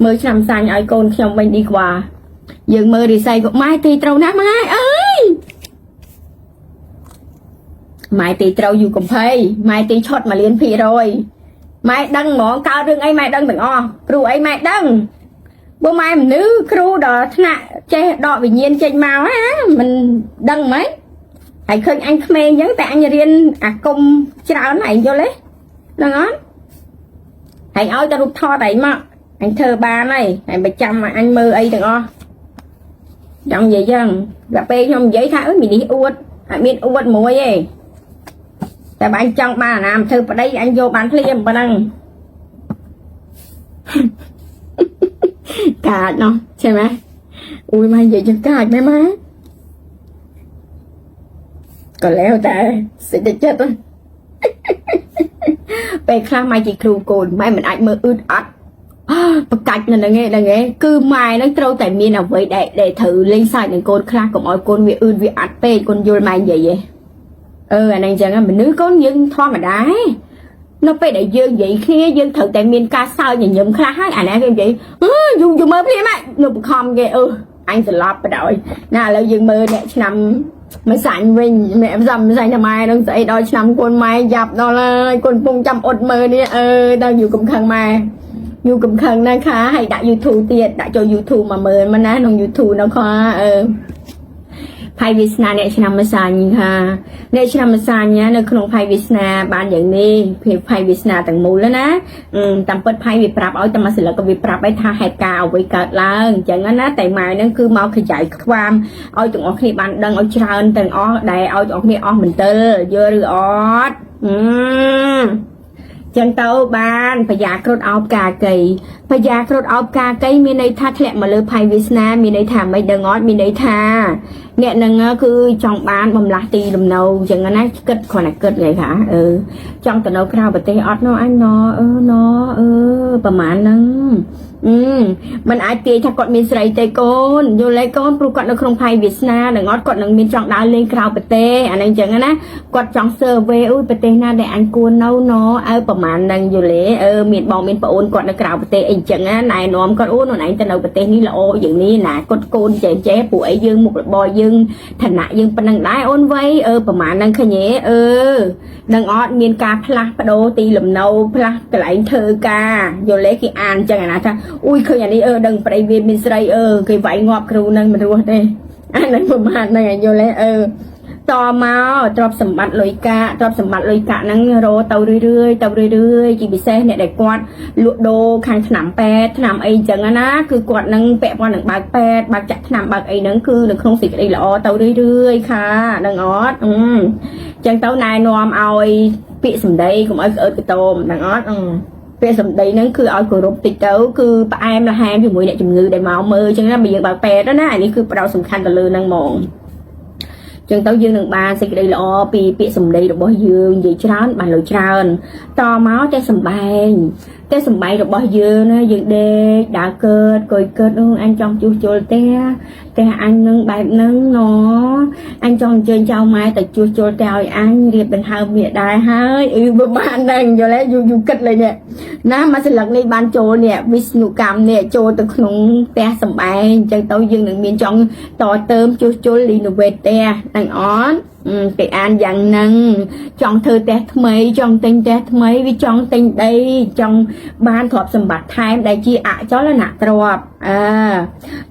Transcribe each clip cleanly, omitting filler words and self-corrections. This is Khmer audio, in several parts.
មើលឆ្នាំសាញ់ឲ្យកូនខ្ញុំវិញឌីក្វាយើងមើលរិស័យក៏ម៉ែទីត្រូវណាស់ម៉ែអើយម៉ែទីត្រូវយូកំភៃម៉ែទីឆុត1លានភាគរយម៉ែដឹងហ្មងកើតរឿងអីម៉ែដឹងទាំងអស់គ្រូអីម៉ែដឹងបើម៉ែមនុស្សគ្រូដល់ថ្នាក់ចេះដកវិញ្ញាណចេញមកហ่าមិនដឹងហ្មងហើយឃើញអញក្មេងអញ្ចឹងតែអញរៀនអាគមច្រើនឯងយល់ទេដឹងអត់ហើយឲ្យតែរូបថតឯងមកអញធ្វើបានហើយហើយបើចាំអញមើលអីទាំងអស់ចង់និយាយចឹងដល់ពេលខ្ញុំនិយាយថាអើយមីនេះអួតអត់មានអួតមួយទេតែបើអញចង់បានអាណាមធ្វើប្តីអញយកបានភ្លាមប៉ុណ្ណឹងកាចណោះใช่ไหมอุ้ยมาនិយាយចឹងកាចមែនម៉ាក៏แล้วតែសេចក្ដីចិត្តពេលខ្លះម៉ែជាគ្រូកូនម៉ែមិនអាចមើលអឺតអត់បកាច់នៅហ្នឹងឯងហ្នឹងឯងគឺម៉ែហ្នឹងត្រូវតែមានអ្វីដែលដែលត្រូវលេងសើចនឹងកូនខ្លះកុំឲ្យកូនវាអឺតវាអត់ពេកកូនយល់ម៉ែនិយាយទេអឺអាហ្នឹងចឹងមនុស្សកូនយើងធម្មតាឯងនៅពេលដែលយើងនិយាយគ្នាយើងត្រូវតែមានការសើចញញឹមខ្លះហើយអាណាគេនិយាយអឺយូរយូរមើលភ្លាមនៅបខំគេអឺអញស្លាប់បដ ாய் ណាឥឡូវយើងមើលអ្នកឆ្នាំមិនសាញ់វិញម៉ែសំសាញ់តែម៉ែនឹងស្អីដល់ឆ្នាំកូនម៉ែយ៉ាប់ដល់ហើយកូនពងចាំអត់មើលនេះអឺដល់យូរកំខឹងម៉ែយូរកំខឹងណាคะឲ្យដាក់ YouTube ទៀតដាក់ចូល YouTube មកមើលមកណាក្នុង YouTube นะคะអឺផៃវាសនាអ្នកឆ្នាំម្សាញ់ค่ะអ្នកឆ្នាំម្សាញ់ណានៅក្នុងផៃវាសនាបានយ៉ាងនេះផៃវាសនាទាំងមូលណាតាមពិតផៃវាប្រាប់ឲ្យតែមួយសិលឹកក៏វាប្រាប់ឲ្យថាហេតុការណ៍អ្វីកើតឡើងអញ្ចឹងណាតែម៉ែហ្នឹងគឺមកខយាយខ្វាមឲ្យទាំងអស់គ្នាបានដឹងឲ្យច្រើនទាំងអស់ដែលឲ្យទាំងអស់គ្នាអស់មន្ទិលយល់ឬអត់អឺចឹងទៅបានបយាគ្រុតអោបកាកីបយាគ្រុតអោបកាកីមានន័យថាធ្លាក់មកលើផៃវាសនាមានន័យថាមិនដឹងអត់មានន័យថាអ្នកនឹងគឺចង់បានបំលាស់ទីលំនៅចឹងណាគិតគ្រាន់តែគិតហ្មងថាអឺចង់ទៅនៅក្រៅប្រទេសអត់ណោះអញណអឺណអឺប្រហែលហ្នឹងអឺมันអាចទាយថាគាត់មានស្រីទេកូនយល់ទេកូនព្រោះគាត់នៅក្នុងផៃវាសនានឹងអត់គាត់នឹងមានចង់ដើរលេងក្រៅប្រទេសអានេះចឹងណាគាត់ចង់ survey អុយប្រទេសណាដែលអញគួរនៅណអើប្រហែលហ្នឹងយល់ទេអឺមានបងមានប្អូនគាត់នៅក្រៅប្រទេសអីចឹងណាណែនាំគាត់អូនឯងទៅនៅប្រទេសនេះល្អយ៉ាងនេះណាគាត់កូនចេះចេះពួកអីយើងមុខរបរយើងឋានៈយើងប៉ុណ្ណឹងដែរអូនវ័យអឺប្រហែលហ្នឹងឃើញទេអឺនឹងអត់មានការផ្លាស់ប្ដូរទីលំនៅផ្លាស់កន្លែងធ្វើការយល់ទេគេអានចឹងអាណាថាអ៊ុយឃើញអានេះអឺដឹងប្តីវាមានស្រីអឺគេវាយងាប់គ្រូនឹងមិនរស់ទេអាហ្នឹងប្រហែលហ្នឹងឲ្យយល់ទេអឺតមកទ្រព្យសម្បត្តិលុយកាក់ទ្រព្យសម្បត្តិលុយកាក់ហ្នឹងរទៅរឿយៗទៅរឿយៗជាពិសេសអ្នកដែលគាត់លក់ដូរខាងថ្នាំពេទ្យថ្នាំអីចឹងណាគឺគាត់នឹងពាក់ព័ន្ធនឹងបើកពេទ្យបើកចាក់ថ្នាំបើកអីហ្នឹងគឺនៅក្នុងសេចក្តីល្អទៅរឿយៗค่ะដឹងអត់អឺចឹងទៅណែនាំឲ្យពាក្យសម្ដីកុំឲ្យក្អឺតកតោមដឹងអត់អឺពាក្យសម្ដីហ្នឹងគឺឲ្យគោរពតិចទៅគឺផ្អែមល្ហែមជាមួយអ្នកជំងឺដែលមកមើលចឹងណាបើយើងបើកពេទ្យណាអានេះគឺផ្ដោតសំខាន់ទៅលើហ្នឹងហ្មងចឹងទៅយើងនឹងបានសេចក្តីល្អពីពាក្យសម្ដីរបស់យើងនិយាយច្រើនបានលុយច្រើនតមកតែសំបែងតែសំបែងរបស់យើងណាយើងដេកដើរកើតកុយកើតអូអញចង់ជួសជុលផ្ទះផ្ទះអញនឹងបែបហ្នឹងណអញចង់អញ្ជើញចៅម៉ែទៅជួសជុលផ្ទះឲ្យអញរៀបដង្ហើមមាសដែរហើយអឺបើបានហ្នឹងយល់ទេយូរយូរគិតលេងនេះណាមួយសន្លឹកនេះបានចូលនេះវិស្ណុកម្មនេះចូលទៅក្នុងផ្ទះសំបែងអញ្ចឹងទៅយើងនឹងមានចង់តเติមជួសជុល renovate ផ្ទះទាំងអត់គេអានយ៉ាងហ្នឹងចង់ធ្វើផ្ទះថ្មីចង់ទិញផ្ទះថ្មីវាចង់ទិញដីចង់បានទ្រព្យសម្បត្តិថែមដែលជាអចលនទ្រព្យអឺ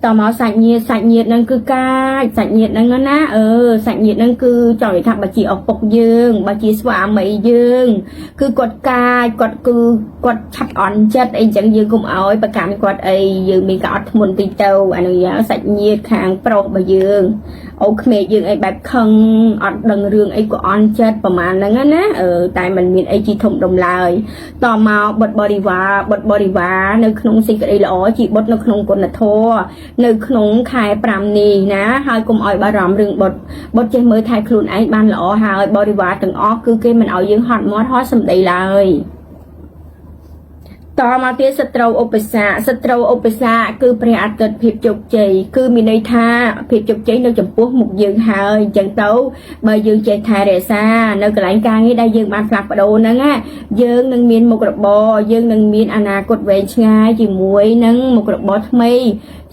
តមកសាច់ញាតិសាច់ញាតិហ្នឹងគឺកាចសាច់ញាតិហ្នឹងណាអឺសាច់ញាតិហ្នឹងគឺចង់និយាយថាបើជាឪពុកយើងបើជាស្វាមីយើងគឺគាត់កាចគាត់គឺគាត់ឆាប់អន់ចិត្តអីចឹងយើងកុំឲ្យប្រកាន់គាត់អីយើងមានការអត់ធ្មត់តិចទៅអានោះយ៉ាងសាច់ញាតិខាងប្រុសរបស់យើងអូក្មេកយើងអីបែបខឹងអត់ដឹងរឿងអីក៏អន់ចិត្តប្រហែលហ្នឹងណាអឺតែมันមានអីជាធំដុំឡើយតមកបុតបរិវារបបុតបរិវារនៅក្នុងសេចក្តីល្អជាបុតនៅក្នុងគុណធម៌នៅក្នុងខែ5នេះណាហើយកុំឲ្យបារម្ភរឿងបុតបុតចេះមើលថែខ្លួនឯងបានល្អហើយបរិវារទាំងអស់គឺគេមិនឲ្យយើងហត់មាត់ហត់សម្ដីឡើយត តមកទៀតសត្រូវឧបសគ្គសត្រូវឧបសគ្គគឺព្រះអាទិត្យភាពជោគជ័យគឺមានន័យថាភាពជោគជ័យនៅចំពោះមុខយើងហើយអញ្ចឹងទៅបើយើងចេះថែរក្សានៅកន្លែងការងារដែលយើងបានផ្លាស់ប្ដូរហ្នឹងណាយើងនឹងមានមុខរបរយើងនឹងមានអនាគតវែងឆ្ងាយជាមួយនឹងមុខរបរថ្មី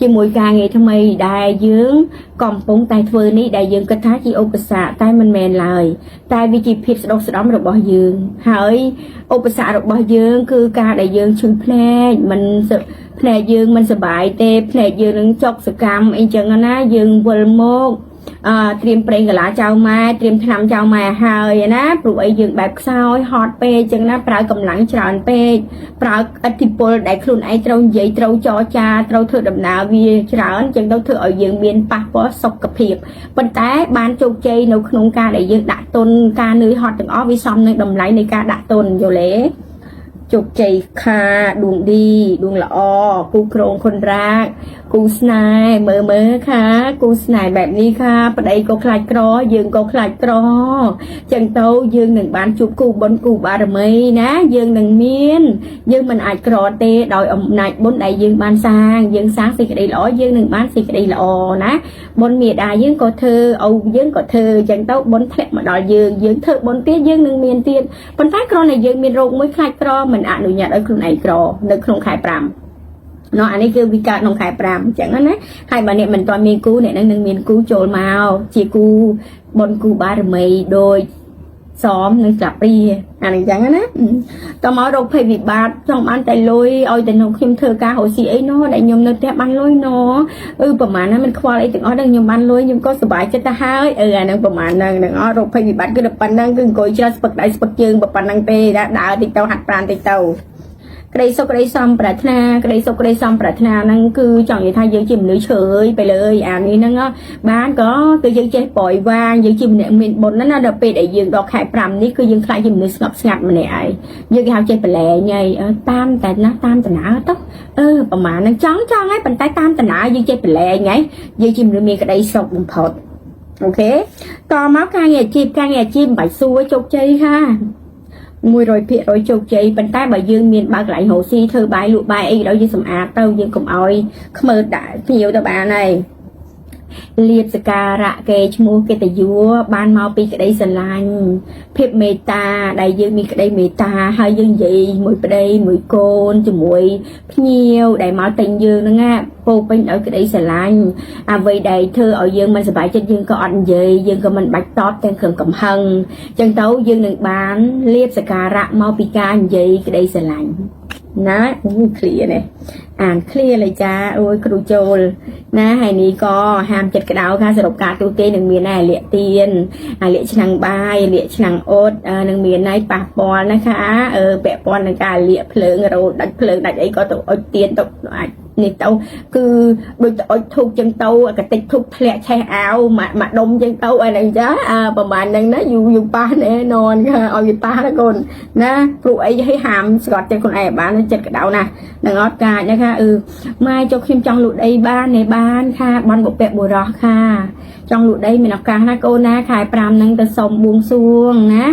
ជាមួយការងារថ្មីដែលយើងកំពុងតែធ្វើនេះដែលយើងគិតថាជាឧបសគ្គតែមិនមែនឡើយតែវាជាភាពស្ដុកស្ដំរបស់យើងហើយឧបសគ្គរបស់យើងគឺការដែលយើងឈឺភ្នែកមិនភ្នែកយើងមិនសប្បាយទេភ្នែកយើងនឹងចុកសកម្មអីចឹងណាយើងវិលមកអឺត្រៀមប្រេងកាឡាចៅម៉ែត្រៀមថ្នាំចៅម៉ែហើយណាព្រោះអីយើងបែបខ្សោយហត់ពេកចឹងណាប្រើកម្លាំងច្រើនពេកប្រើឥទ្ធិពលដែលខ្លួនឯងត្រូវនិយាយត្រូវចរចាត្រូវធ្វើដំណើរវាច្រើនចឹងទៅធ្វើឲ្យយើងមានប៉ះពាល់សុខភាពប៉ុន្តែបានជោគជ័យនៅក្នុងការដែលយើងដាក់ទុនការនឿយហត់ទាំងអស់វាសមនឹងតម្លៃនៃការដាក់ទុនយល់ទេជោគជ័យខាដួងឌីដួងល្អគូគ្រងคนรักគូស្នេហ៍មើលមើលខាគូស្នេហ៍បែបនេះខាប្តីក៏ខ្លាចក្រយើងក៏ខ្លាចក្រចឹងទៅយើងនឹងបានជួបគូបុណ្យគូបារមីណាយើងនឹងមានយើងមិនអាចក្រទេដោយអំណាចបុណ្យដែលយើងបានសាងយើងសាងសេចក្តីល្អយើងនឹងបានសេចក្តីល្អណាបុណ្យមេដាយើងក៏ធ្វើឪយើងក៏ធ្វើចឹងទៅបុណ្យធ្លាក់មកដល់យើងយើងធ្វើបុណ្យទៀតយើងនឹងមានទៀតប៉ុន្តែគ្រាន់តែយើងមានរោគមួយខ្លាចក្រមិនអនុញ្ញាតឲ្យខ្លួនឯងក្រនៅក្នុងខែ5ណោះអានេះគឺវិកើតក្នុងខែ5អញ្ចឹងណាហើយបើអ្នកមិនទាន់មានគូអ្នកនឹងនឹងមានគូចូលមកជាគូបុណ្យគូបារមីដោយសមនឹងស្លាប់ព្រាអានេះអញ្ចឹងណាតមករោគភ័យវិបត្តិចង់បានតែលុយឲ្យតែនៅខ្ញុំធ្វើការរកស៊ីអីណោះដែលខ្ញុំនៅផ្ទះបានលុយណោះអឺប្រហែលណាមិនខ្វល់អីទាំងអស់ហ្នឹងខ្ញុំបានលុយខ្ញុំក៏សប្បាយចិត្តទៅហើយអឺអាហ្នឹងប្រហែលហ្នឹងហ្នឹងអត់រោគភ័យវិបត្តិគឺតែប៉ុណ្្នឹងគឺអង្គុយច្រើនស្ពឹកដៃស្ពឹកជើងប៉ុណ្្នឹងទេដើរតិចទៅហាត់ប្រាណតិចទៅក្តីសុខក្តីសំប្រាថ្នាក្តីសុខក្តីសំប្រាថ្នាហ្នឹងគឺចង់និយាយថាយើងជាមនុស្សឈើយទៅលើអានេះហ្នឹងបានក៏គឺយើងចេះប្រយវាងយើងជាម្នាក់មានបុណ្យណាដល់ពេលដែលយើងដល់ខែ5នេះគឺយើងខ្លាចជាមនុស្សស្ងប់ស្ងាត់ម្នាក់ហើយយើងគេហៅចេះប្រឡែងហើយតាមតែណាតាមដំណើរទៅអឺប្រហែលហ្នឹងចង់ចង់ហើយប៉ុន្តែតាមដំណើរយើងចេះប្រឡែងហើយយើងជាមនុស្សមានក្តីសុខបំផុត OK តមកការងារអាជីពការងារអាជីពមិនបាច់សួរជោគជ័យค่ะ100%ជោគជ័យប៉ុន្តែបើយើងមានបើកកន្លែងរកស៊ីធ្វើបាយលក់បាយអីដល់យើងសម្អាតទៅយើងកុំឲ្យខ្មើដាក់ភ្ញៀវទៅបានហើយលៀបសការៈគេឈ្មោះកិត្តិយសបានមកពីក្តីស្រឡាញ់ភាពមេត្តាដែលយើងមានក្តីមេត្តាហើយយើងនិយាយមួយប្តីមួយកូនជាមួយភ្ញៀវដែលមកទិញយើងហ្នឹងណាពោពេញដោយក្តីស្រឡាញ់អ្វីដែលធ្វើឲ្យយើងមិនសប្បាយចិត្តយើងក៏អត់និយាយយើងក៏មិនបាច់តបទាំងគ្រឿងកំហឹងចឹងទៅយើងនឹងបានលៀបសការៈមកពីការនិយាយក្តីស្រឡាញ់ណាអូឃ្លៀនេះអានឃ្លៀលេចាអូយគ្រូចូលណាហើយនេះក៏ហាមចិត្តក្តៅค่ะសរុបការទូទេនឹងមានដែរលាកទៀនអាលាកឆ្នាំងបាយលាកឆ្នាំងអ៊ុតនឹងមានដែរប៉ះពាល់นะคะអឺពាក់ព័ន្ធនឹងការលាកភ្លើងរោដាច់ភ្លើងដាច់អីក៏ទៅអុជទៀនទៅអាចនេះទៅគឺដូចទៅអុជធូបចឹងទៅកតិចធូបធ្លាក់ឆេះអាវមួយដុំចឹងទៅអីហ្នឹងចាប្រហែលហ្នឹងណាយូរយូរប៉ះណែននឲ្យវាប៉ះណាកូនណាព្រោះអីឲ្យហាមស្កត់ចិត្តខ្លួនឯងបានចិត្តក្តៅណាស់នឹងអត់កាចนะคะអឺម៉ែចុះខ្ញុំចង់លក់ដីបាននេះបានค่ะបានបុព្វបុរសค่ะចង់លក់ដីមានឱកាសណាកូនណាខែ5ហ្នឹងទៅសុំបួងសួងណា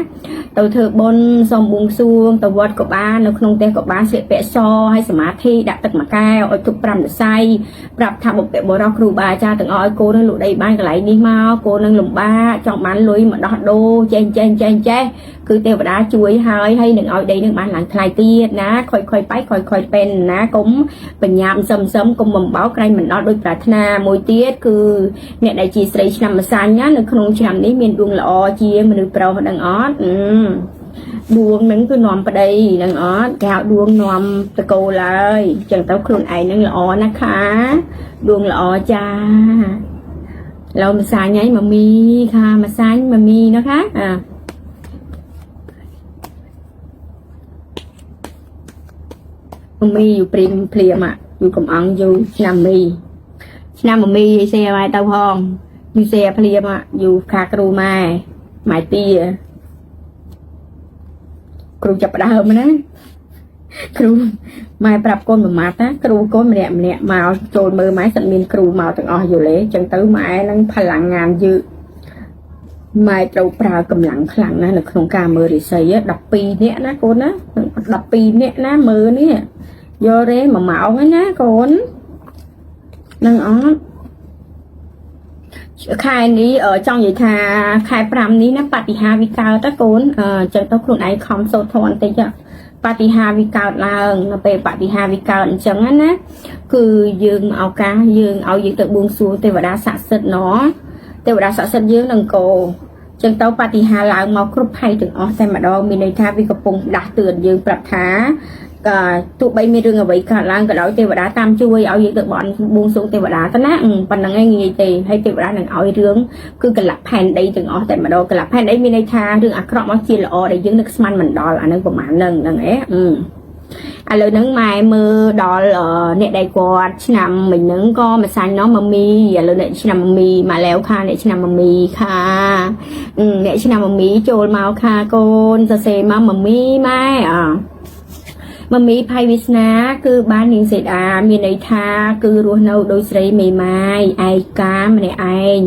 ទៅធ្វើបុណ្យសុំបួងសួងទៅវត្តក៏បាននៅក្នុងផ្ទះក៏បានស្លៀកពាក់សហើយសមាធិដាក់ទឹកមួយកែវឲ្យទុក5សរសៃប្រាប់ថាបុព្វបុរសគ្រូបាអាចារ្យទាំងអស់ឲ្យកូននឹងលក់ដីបានកន្លែងនេះមកកូននឹងលំបាកចង់បានលុយមកដោះដូរចេះចេះចេះចេះគឺទេវតាជួយហើយហើយនឹងឲ្យដីនឹងបានឡើងថ្លៃទៀតណាខុយខុយបែកខុយខុយពេនណាកុំបញ្ញាប់សឹមសឹមកុំបំបោក្រែងមិនដល់ដោយប្រាថ្នាមួយទៀតគឺអ្នកដែលជាស្រីឆ្នាំម្សាញ់ណានៅក្នុងឆ្នាំនេះមានដួងល្អជាងមនុស្សប្រុសដឹងអត់ដួងនឹងគឺនាំប្តីនឹងអត់គេហៅដួងនាំតកូលហើយចឹងទៅខ្លួនឯងនឹងល្អណាស់ខាដួងល្អចាเราម្សាញ់ហើយម៉ាមីค่ะម្សាញ់ម៉ាមីนะคะអាម៉ាមីอยู่ព្រីមភ្លាមอยู่កំអងយូរឆ្នាំមីឆ្នាំម៉ាមីឯសេឲ្យទៅផងយូសេភ្លាមយូខាគ្រូម៉ែម៉ែទាគ្រូចាប់ដើមណាគ្រូម៉ែប្រាប់កូនមួយម៉ាត់ណាគ្រូកូនម្នាក់ម្នាក់មកចូលមើលម៉ែសិតមានគ្រូមកទាំងអស់យល់ទេចឹងទៅម៉ែនឹងផលាំងងានយឺ ម៉ែត្រូវប្រើកម្លាំងខ្លាំងណាស់នៅក្នុងការមើលរិស័យ12នាក់ណាកូនណា12នាក់ណាមើលនេះយល់ទេ1ម៉ោងហ្នឹងណាកូននឹងអត់ខែនេះចង់និយាយថាខែ5នេះណាបតិហាវិកើតតកូនអញ្ចឹងទៅខ្លួនឯងខំសូត្រធម៌បន្តិចបតិហាវិកើតឡើងនៅពេលបតិហាវិកើតអញ្ចឹងណាគឺយើងឱកាសយើងឲ្យយើងទៅបួងសួងទេវតាស័ក្តិសិទ្ធិណទេវតាស័ក្តិសិទ្ធិយើងនឹងកោចឹងទៅបតិហាឡើងមកគ្រប់ភ័យទាំងអស់តែម្ដងមានន័យថាវាកំពុងដាស់តឿនយើងប្រាប់ថាក៏ទោះបីមានរឿងអ្វីកើតឡើងក៏ដោយទេវតាតាមជួយឲ្យយើងទៅបន់បួងសួងទេវតាទៅណាប៉ុណ្្នឹងឯងងាយទេហើយទេវតានឹងឲ្យរឿងគឺកលៈផែនដីទាំងអស់តែម្ដងកលៈផែនដីមានន័យថារឿងអាក្រក់មកជាល្អដែលយើងនឹកស្មានមិនដល់អានឹងប្រហែលហ្នឹងហ្នឹងឯងឥឡូវហ្នឹងម៉ែមើលដល់អ្នកដែលគាត់ឆ្នាំមិញហ្នឹងក៏ម្សាញ់ណោះម៉ាមីឥឡូវអ្នកឆ្នាំម៉ាមីមកแล้วค่ะអ្នកឆ្នាំម៉ាមីค่ะអ្នកឆ្នាំម៉ាមីចូលមកค่ะកូនសរសេរមកម៉ាមីម៉ែអមមីផៃវាសនាគឺបាននាងសេដាមានន័យថាគឺរស់នៅដោយស្រីមេម៉ាយឯកាម្នាក់ឯង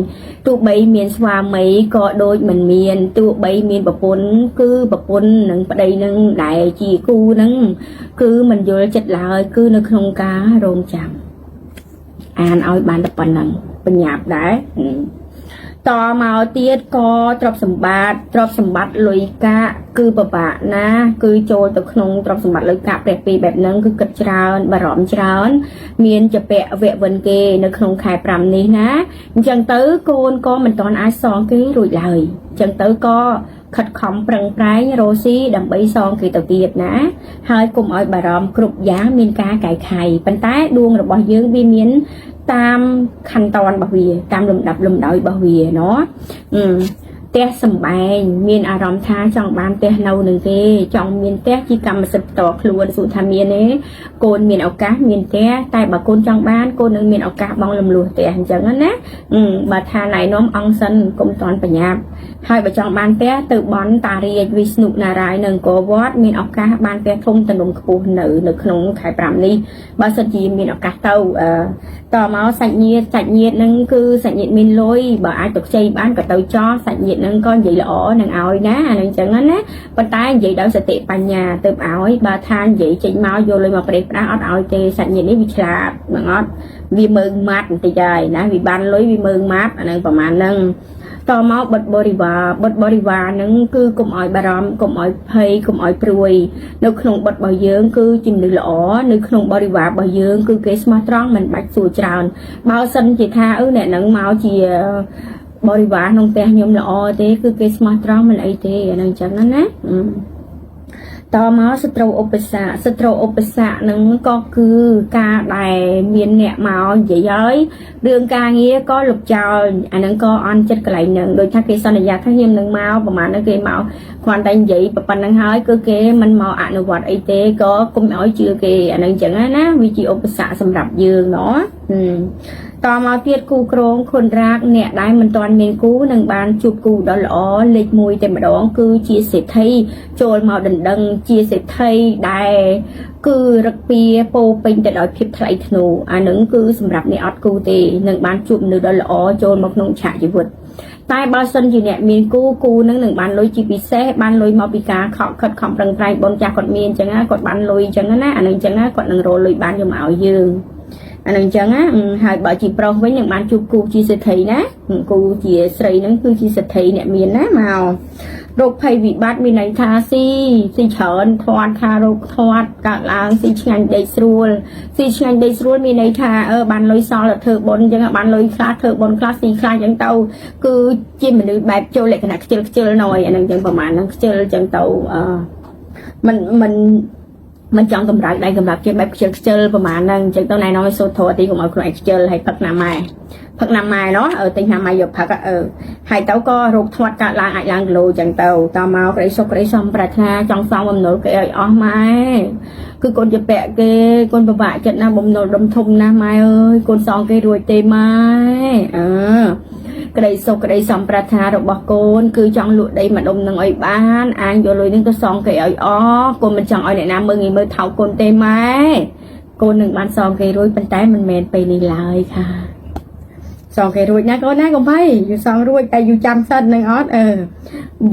ទោះបីមានស្វាមីក៏ដូចមិនមានទោះបីមានប្រពន្ធគឺប្រពន្ធនិងប្តីនឹងដែលជាគូនឹងគឺមិនយល់ចិត្តឡើយគឺនៅក្នុងការរងចាំអានឲ្យបានតែប៉ុណ្ណឹងបញ្ញាប់ដែរតមកទៀតក៏ទ្រព្យសម្បត្តិទ្រព្យសម្បត្តិលុយកាក់គឺពិបាកណាស់គឺចូលទៅក្នុងទ្រព្យសម្បត្តិលុយកាក់ព្រះពីរបែបហ្នឹងគឺគិតច្រើនបារម្ភច្រើន មានចពៈវៈវិនគេនៅក្នុងខែ5នេះណាអញ្ចឹងទៅកូនក៏មិនទាន់អាចសងគេរួចឡើយអញ្ចឹងទៅក៏ខិតខំប្រឹងប្រែងរកស៊ីដើម្បីសងគេទៅទៀតណាហើយកុំឲ្យបារម្ភគ្រប់យ៉ាងមានការកែខៃប៉ុន្តែដួងរបស់យើងវាមានតាមខណ្ឌតនរបស់វាតាមលំដាប់លំដោយរបស់វាណោះផ្ទះសំបែងមានអារម្មណ៍ថាចង់បានផ្ទះនៅនឹងគេចង់មានផ្ទះជាកម្មសិទ្ធិផ្ទាល់ខ្លួនសួរថាមានទេកូនមានឱកាសមានផ្ទះតែបើកូនចង់បានកូននឹងមានឱកាសបងលំលោះផ្ទះអញ្ចឹងណាបើថាណៃនាំអង្គសិនកុំតន់បញ្ញាប់ហើយបើចង់បានផ្ទះទៅបន់តារាជវិស្ណុនារាយនៅអង្គរវត្តមានឱកាសបានផ្ទះធំទំនំខ្ពស់នៅក្នុងខែ5នេះបើសិនជាមានឱកាសទៅតមកសាច់ញាតិសាច់ញាតិនឹងគឺសាច់ញាតិមានលុយបើអាចទៅខ្ចីបានក៏ទៅចោះសាច់ញាតិនឹងក៏និយាយល្អនឹងឲ្យណាអានឹងអញ្ចឹងណាប៉ុន្តែនិយាយដោយសតិបញ្ញាទៅឲ្យបើថានិយាយចេញមកយកលុយមកប្រេះផ្ដាស់អត់ឲ្យទេសាច់ញាតិនេះវាឆ្លាតហ្នឹងអត់វាមើងម៉ាត់បន្តិចហើយណាវាបានលុយវាមើងម៉ាត់អានឹងប្រហែលហ្នឹងតមកបុតបរិវាបុតបរិវានឹងគឺកុំឲ្យបារម្ភកុំឲ្យភ័យកុំឲ្យព្រួយនៅក្នុងបុតរបស់យើងគឺជាមនុស្សល្អនៅក្នុងបរិវាររបស់យើងគឺគេស្មោះត្រង់មិនបាច់សួរច្រើនបើសិនជាថាអឺអ្នកនឹងមកជាបរិវារក្នុងផ្ទះខ្ញុំល្អទេគឺគេស្មោះត្រង់មិនអីទេអានឹងអញ្ចឹងណាតមកសត្រូវឧបសគ្គសត្រូវឧបសគ្គនឹងក៏គឺការដែលមានអ្នកមកនិយាយហើយរឿងការងារក៏លុបចោលអានឹងក៏អន់ចិត្តកន្លែងហ្នឹងដូចថាគេសន្យាថាខ្ញុំនឹងមកប្រហែលហ្នឹងគេមកគ្រាន់តែនិយាយប៉ុណ្្នឹងហើយគឺគេមិនមកអនុវត្តអីទេក៏កុំឲ្យជឿគេអានឹងអញ្ចឹងណាវាជាឧបសគ្គសម្រាប់យើងណោះតមកទៀតគូក្រងខុនរាកអ្នកដែលមិនទាន់មានគូនឹងបានជួបគូដ៏ល្អលេខ1តែម្ដងគឺជាសេដ្ឋីចូលមកដណ្ដឹងជាសេដ្ឋីដែលគឺរឹកពីពោពេញទៅដោយភាពថ្លៃថ្នូរអានឹងគឺសម្រាប់អ្នកអត់គូទេនឹងបានជួបមនុស្សដ៏ល្អចូលមកក្នុងឆាកជីវិតតែបើសិនជាអ្នកមានគូគូនឹងនឹងបានលុយជាពិសេសបានលុយមកពីការខកខិតខំប្រឹងប្រែងបុណ្យចាស់គាត់មានអញ្ចឹងណាគាត់បានលុយអញ្ចឹងណាអានឹងអញ្ចឹងណាគាត់នឹងរកលុយបានយកមកឲ្យយើងអានឹងអញ្ចឹងណាហើយបើជាប្រុសវិញនឹងបានជួបគូជាសេដ្ឋីណាគូជាស្រីហ្នឹងគឺជាសេដ្ឋីអ្នកមានណាមករោគភ័យវិបត្តិមានន័យថាស៊ីស៊ីច្រើនធាត់ថារោគធាត់កើតឡើងស៊ីឆ្ងាញ់ដេកស្រួលស៊ីឆ្ងាញ់ដេកស្រួលមានន័យថាអឺបានលុយសល់ទៅធ្វើបុណ្យអញ្ចឹងបានលុយខ្លះធ្វើបុណ្យខ្លះស៊ីខ្លះអញ្ចឹងទៅគឺជាមនុស្សបែបចូលលក្ខណៈខ្ជិលខ្ជិលណយអាហ្នឹងអញ្ចឹងប្រហែលហ្នឹងខ្ជិលអញ្ចឹងទៅអឺមិនមិនមិនចង់កម្រើកដៃកម្រើកជាបែបខ្ជិលខ្ជិលប្រហែលហ្នឹងអញ្ចឹងទៅណែនាំឲ្យសូត្រធម៌ទីកុំឲ្យខ្លួនឯងខ្ជិលហើយផឹកណាម៉ែផឹកណាម៉ែណោះទិញណាម៉ែយកផឹកអឺហើយទៅក៏រោគធាត់កើតឡើងអាចឡើងគីឡូអញ្ចឹងទៅតមកក្តីសុខក្តីសំប្រាថ្នាចង់សងបំណុលគេឲ្យអស់ម៉ែគឺកូនជាពាក់គេកូនពិបាកចិត្តណាស់បំណុលដុំធំណាស់ម៉ែអើយកូនសងគេរួចទេម៉ែអឺក្តីសុខក្តីសំប្រាថ្នារបស់កូនគឺចង់លក់ដីមួយដុំនឹងឲ្យបានអាងយកលុយនឹងទៅសងគេឲ្យអស់កូនមិនចង់ឲ្យអ្នកណាមើលងាយមើលថោកកូនទេម៉ែកូននឹងបានសងគេរួចប៉ុន្តែមិនមែនពេលនេះឡើយค่ะ សងគេរួចណាកូនណាកុំភ័យ you សងរួចតែ you ចាំសិននឹងអត់អឺ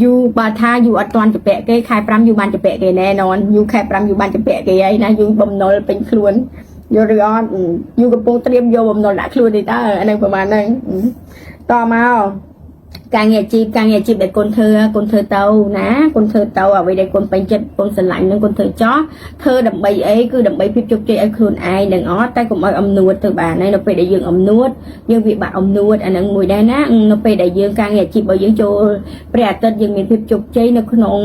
you បើថា you អត់ទាន់ជំពាក់គេខែ5 you បានជំពាក់គេណែនอน you ខែ5 you បានជំពាក់គេហើយណា you បំណុលពេញខ្លួនយល់ឬអត់ you កំពុងត្រៀមយកបំណុលដាក់ខ្លួននេះតើអានឹងប្រហែលហ្នឹងតមកការងារអាជីពការងារអាជីពដែលកូនធ្វើកូនធ្វើទៅណាកូនធ្វើទៅអ្វីដែលកូនពេញចិត្តកូនស្រឡាញ់នឹងកូនធ្វើចោះធ្វើដើម្បីអីគឺដើម្បីភាពជោគជ័យឲ្យខ្លួនឯងនឹងអត់តែកុំឲ្យអំនួតទៅបានហើយនៅពេលដែលយើងអំនួតយើងវាបាក់អំនួតអានឹងមួយដែរណានៅពេលដែលយើងការងារអាជីពរបស់យើងចូលព្រះអាទិត្យយើងមានភាពជោគជ័យនៅក្នុង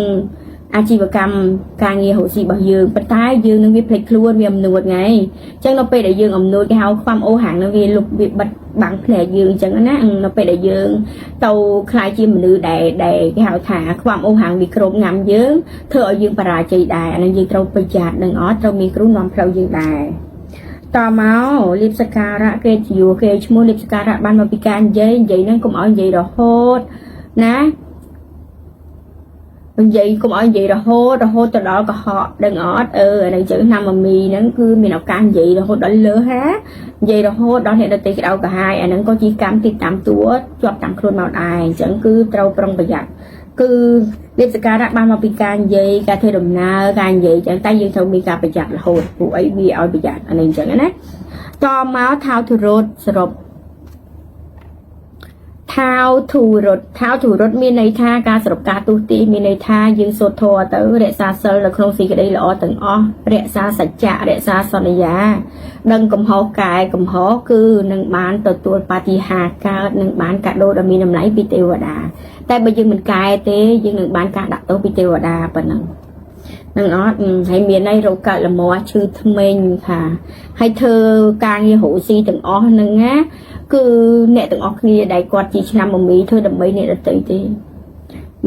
អាជីវកម្មការងាររកស៊ីរបស់យើងប៉ុន្តែយើងនឹងវាភ្លេចខ្លួនវាអំនួតថ្ងៃអញ្ចឹងនៅពេលដែលយើងអំនួតគេហៅខ្វាំអូហាងនឹងវាលុបវាបិទបាំងភ្នែកយើងអញ្ចឹងណានៅពេលដែលយើងទៅក្លាយជាមនុស្សដែលដែលគេហៅថាខ្វាំអូហាងវាគ្របងំយើងធ្វើឲ្យយើងបរាជ័យដែរអានឹងយើងត្រូវប្រយ័ត្ននឹងអត់ត្រូវមានគ្រូនាំផ្លូវយើងដែរតមកលៀបសការៈគេជាគេឈ្មោះលៀបសការៈបានមកពីការនិយាយនិយាយហ្នឹងកុំឲ្យនិយាយរហូតណានិយាយកុំឲ្យនិយាយរហូតរហូតទៅដល់កុហកដឹងអត់អឺអានឹងជើងឆ្នាំមមីហ្នឹងគឺមានឱកាសនិយាយរហូតដល់លើហានិយាយរហូតដល់អ្នកដទៃក្តៅក្រហាយអាហ្នឹងក៏ជាកម្មទីតាមតួជាប់តាមខ្លួនមកដែរអញ្ចឹងគឺត្រូវប្រុងប្រយ័ត្នគឺលៀបសការៈបានមកពីការនិយាយការធ្វើដំណើរការនិយាយអញ្ចឹងតែយើងត្រូវមានការប្រយ័ត្នរហូតពួកអីវាឲ្យប្រយ័ត្នអានេះអញ្ចឹងណាតមកថៅធុរតសរុបថៅធុរតថៅធុរតមានន័យថាការសរុបការទុះទីមានន័យថាយើងសូត្រធម៌ទៅរក្សាសិលនៅក្នុងសេចក្តីល្អទាំងអស់រក្សាសច្ចៈរក្សាសន្យាដឹងកំហុសកែកំហុសគឺនឹងបានទទួលបាតិហាកើតនឹងបានកាដូដ៏មានតម្លៃពីទេវតាតែបើយើងមិនកែទេយើងនឹងបានការដាក់ទោសពីទេវតាប៉ុណ្ណឹងនឹងអត់ហើយមានន័យរោគកើតលមាស់ឈឺធ្មេញค่ะហើយធ្វើការងាររកស៊ីទាំងអស់ហ្នឹងណាគឺអ្នកទាំងអស់គ្នាដែលគាត់ជាឆ្នាំមមីធ្វើដើម្បីអ្នកដទៃទេ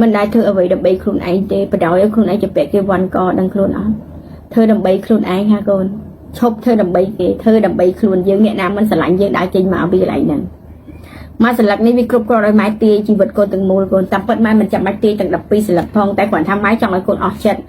មិនដែលធ្វើអ្វីដើម្បីខ្លួនឯងទេបដ ாய் ឲ្យខ្លួនឯងជាពាក់គេវ៉ាន់កដឹងខ្លួនអត់ធ្វើដើម្បីខ្លួនឯងហាកូនឈប់ធ្វើដើម្បីគេធ្វើដើម្បីខ្លួនយើងអ្នកណាមិនស្រឡាញ់យើងដើរចេញមកពីកន្លែងហ្នឹងមួយសន្លឹកនេះវាគ្រប់គ្រងឲ្យម៉ែទាយជីវិតកូនទាំងមូលកូនតាមពិតម៉ែមិនចាំបាច់ទាយទាំង12សន្លឹកផងតែគ្រាន់ថាម៉ែចង់ឲ្យកូនអស់ចិត្ត។